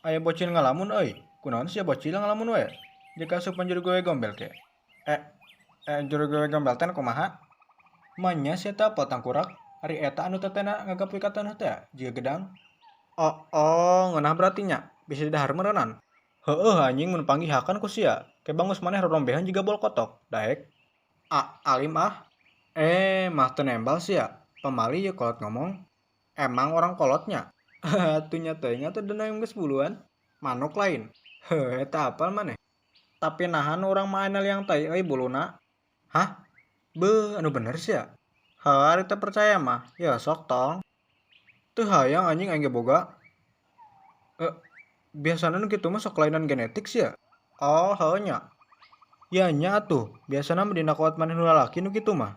Aya bocil ngalamun euy. Kunaon sia bocil ngalamun wae? Jika asupan juru gawe gombel ke. Eh, eh juru gawe gombel teh kumaha? Manya sia teh apal tangkurak? Ari eta anu tetehna ngagapuy ka taneuh teh jiga gedang. Oh, oh, ngeunah berarti nya. Bisa didahar meureunan. Heueuh anjing mun panggih hakan ku sia. Ke bangus maneh rorombeheun jiga bol kotok. Daek. Ah, alim ah. Eh, mah teu nembal sia. Pamali ieu kolot ngomong. Emang orang kolotnya? Atuh nya teuing atuh da geus buluan. Manuk lain. Heuh, eta apal maneh. Tapi nahan urang mah aya liang tai euy buluna. Hah? Beuh, anu bener sia. Heuh, ari teu percaya mah. Ya sok tong. Teu hayang anjing aing ge boga. Eh, biasana nu kitu mah sok kelainan genetik sia. Oh, heuh nya. Ya nya atuh, biasana mah dina kolot maneh nu lalaki nu kitu mah.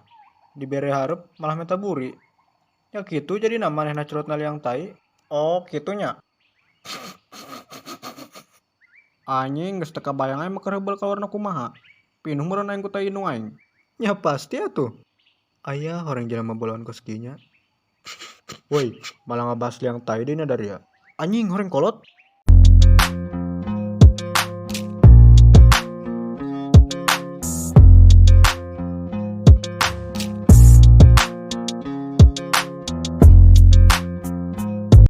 Dibere hareup malah menta buri. Ya kitu jadina manehna curutna liang tai. Oh, kitu nya. Anjing geus teu kabayang aing mah keur heubeul kaluarna kumaha. Pinuh meureun aing ku tai indung aing. Nya pasti atuh. Aya horeng jelema boloan kos kieu nya. Woi, malah ngabahas liang tai deui na daria. Anjing horeng kolot.